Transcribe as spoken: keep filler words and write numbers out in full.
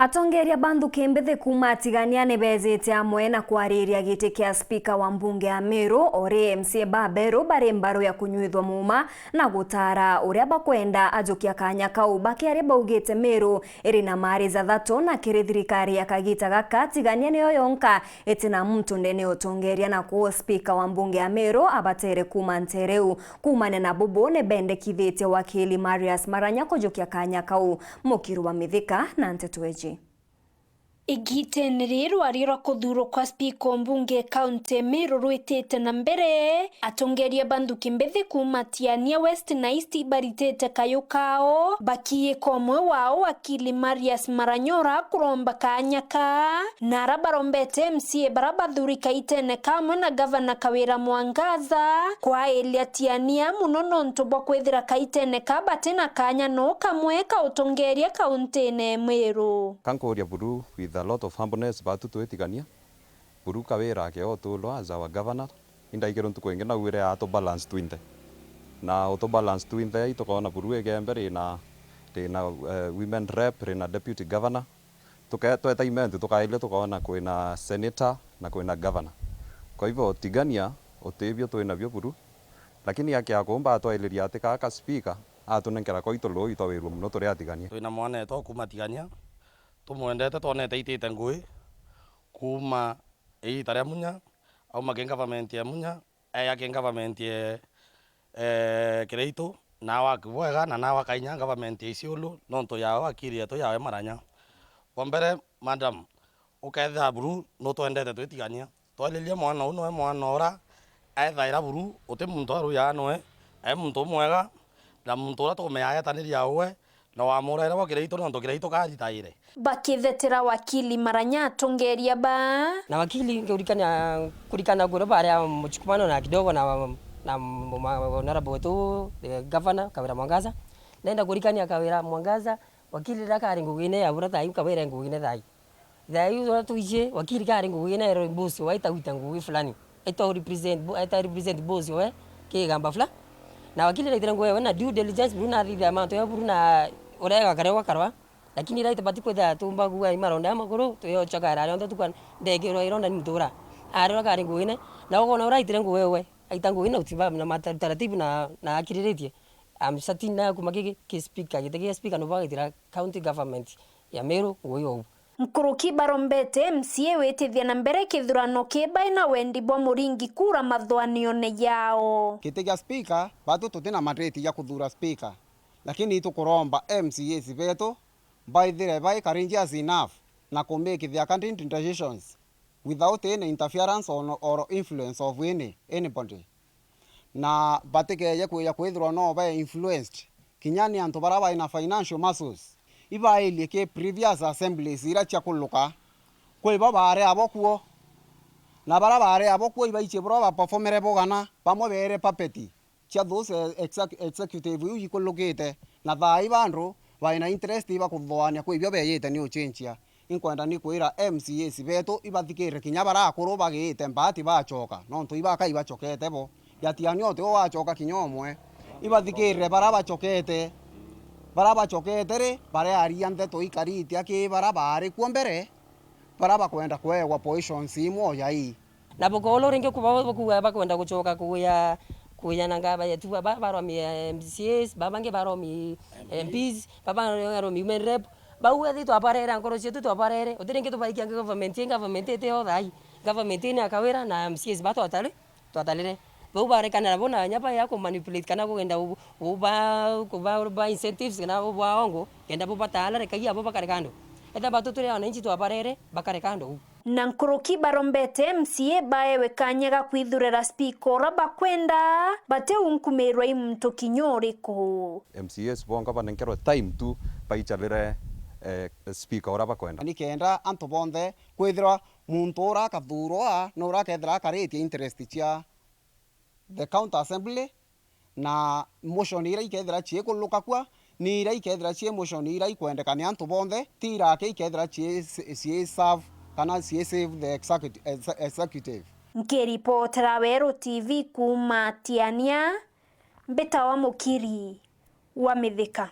Atongeria ba nthuki mbithi kuuma Tigania ni beejite amwe na kwariria giti kia spika wa mbunge ya Meru, o ri M C A baberu bari mbaru ya kunyuithwa muuma na gutaara uria bakwenda ajukia kaanya kau. Bakiaria baugite Meru iri na mari jathatu, na kiri thirikari ya kagita gaka, Tigania niyo yonka iti na muntu ndene ya utongeria, na kwou spika wa mbunge ya Meru abatere kuuma nteere iu. Kuumania na bubu, ni bendekithitie wakili Marius Maranya kujukia kaanya kau. Mukiru wa Mithika na nteto iji. Igitene riri rwaria rwa kuthuurwa kwa spika o mbunge kaunti ya Meru rwitite na mbere, atongeria ba nthuki mbithi kuuma Tiania West na East ibaritite kayu kao, bakiika umwe wao wakili Marius Maranyora kuromba kaanya ka, na ara barombete M C A bara bathuri kaitene kamwe na gavana Kawira Mwangaza kwairia Tiania mono nontu bwa kwithira kaitene ka bati na kaanya no kamwe ka utongeria kauntine ya Meru. Kankuuria buru with a lot of humbleness, batu twitigania. Buru Kawira akeo tuulwa as our governor, indaikirwe ntuku ingi naugire atu balance twinthe. Na utu balance twinthe, itukoona buru igembe rina, rina, eh, women rep, rina deputy governor. Tuke-, tweta imentu tukairia tukoona kwina senator na kwina governor. Kwa hivyo Tigania utibio twinabio buru, lakini aki akuumba atwairiria ati kaka speaker atunenkera koitu ruu itwawirua mono turi Atigania. Twina mwanetu kuuma Tigania, tumwendete, twonete aitite ngugi kuuma iita ria Munya, auma ki government ya Munya, eeja ki government ya, eh, Kiraitu, na awa kibwega, na nawa kainya government ya Isiolo, nontu ya wakiri yetu yawe Maranya. Bwa mbere, madam, ukethira buru nutwendete twitigania. Twaririe mwana uu, noe mwana ura ethaira buru, uti muntu aruyaa noe, ai muntu umwega, na muntu ura tukumenya aetaniria uwe, na wamuraire gwa Kiraitu nontu Kiraitu karitaire. Bakithetera wakili Maranya atongeria ba. Na wakili, nkurikania, kurikana kuria baria muchukumano na kidogo na, na mu-, ma-, honorable wetu, the governor, Kawira Mwangaza. Nenda kurikania Kawira Mwangaza, wakili riria kari ngugine ya bura thayu, Kawira ngugine thayu. Thayu uria twiji, wakili kari ngugine ero boss, waita gwita ngugi fulani. Aita represent bo-, aita represent boss we, kigamba fulani. Na wakili raitire ngugi we na due diligence, buru na thithia mantu ya buru na urega kare wakarwa. Lakini right bati kwithira tumba kuua i maronda ya maguru, tuyochoka ara rionthe tukwa ndekirwa ironda ni mutura. Arira kari ngugine, na ukona uraitire ngugi we, aita ngugi na utiba na mata-, taratibu na, na akiriritie. I'm certain na kuma giki ki speaker, giti gia speaker no bagitira county government ya Meru ngugi ou. Nkuruki barombete M C A witithia na mbere kithurano ki bai na wendi bwa muringi kura mathwanione yao. Giti gia speaker, batu tuti na mandate ya kuthura speaker, lakini itukuromba M C As betu baithire bai courageous enough na ku make their candid decisions without any interference or, or influence of any, anybody. Na batikeeje kwija kwithirwa no be influenced kinya ni antu bara bai na financial muscles. Ibairie ki previous assemblies ira cia kuluka, kwi bo baari abo kuo, na bara baari abo kuo ibaichie bura baperformere bugana, bamwe beere puppet cia those, eh, exec-, executive iu ikulukite, na thaa ii bandu bai na interest iba kuthoania kwi bio beejite ni uchenchia. Inkwenda ni kwira M C As betu ibathikirire kinya bara akuru bagiite mbaati bachoka, nontu ibakai bachokete bo. Jatiani uti u wachoka kinya umwe. Ibathikirire bara bachokete. Bara bachokete ri, barearia nteto ikaritia ki bara baari kuo mbere, bara bakwenda kweegwa positions imwe o ja ii. Na bukoolo ringi kuba bakuuga bakwenda gucoka kuya, kuya na ngaba yetu, ba, baromie M C As, ba bangi baromie M Ps, ba baromie women rep. Bau ethi twabarere, nkoro cietu twabarere, uti ringi tubaikia ngi government, ii government iti yo thai. Government ii ni ya Kawira na M C As ba twatari, twatarire. Bau barekanira bo na nyaba ya ku manipulate kana kugenda u-, uba, kuba, ba incentives kana uba ongo, kenda bo bataala, rekagia abo bakare kando. Etha batu turi wananchi twabarere, bakare kando u. Na nkuruki barombete M C A baewe kanya ga kwithurira spika ura bakwenda, batiunkumirwa i muntu kinya uriku. M C As bonka banenkerwe time tu baicharire, eh, spika ura bakwenda. Ni kenda antu bonthe kwithirwa muntu ura akathurwa ni ura akethira akaritie interest cia the county assembly, na motion ira ikethira ciikuluka kua, ni ira ikethira cii motion ira ikwendeka ni antu bonthe, ti ira ake ikethira cii, cii serve kana cii save the executi-, exe-, executive. Nkiripotera Weru T V kuuma Tiania, mbitawa Mukiri wa Mithika.